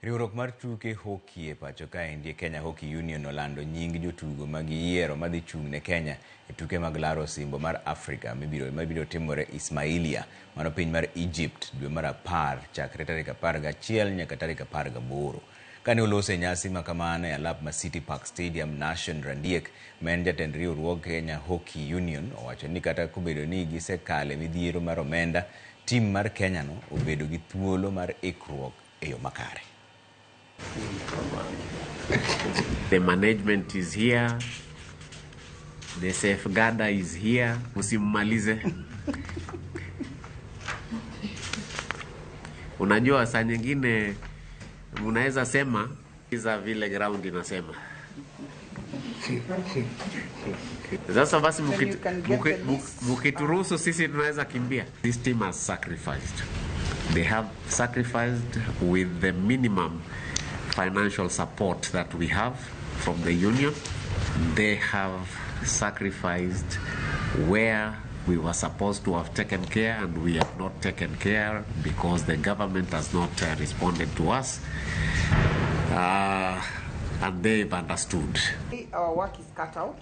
Riwruok mar tuke hockey e pacho kaendi e Kenya Hockey Union olando nying jotugo ma giyiero madhi chung' ne Kenya e tuke mag laro osimbo mar Afrika mabiro timore Ismailia, mano piny mar Egypt, dwe mar apar chakre tarik 11 nyaka tarik 18. Kane oloso e nyasi ma kamano e alap ma City Park Stadium, Nashon Randiek, ma en jatend riwruog Kenya Hockey Union, owacho ni kata kobedo ni gisekale midhiero mar omenda, tim mar Kenya no obedo gi thuolo mar ikruok e yo makare. The management is here. The safeguarder is here. Usimmalize. Unajua saa nyingine mnaweza sema iza vile ground inasema. Sasa basi mukituruhusu sisi tunaweza kimbia. This team has sacrificed. They have sacrificed with the minimum financial support that we have from the union. They have sacrificed where we were supposed to have taken care, and we have not taken care because the government has not responded to us. And they've understood. Our work is cut out.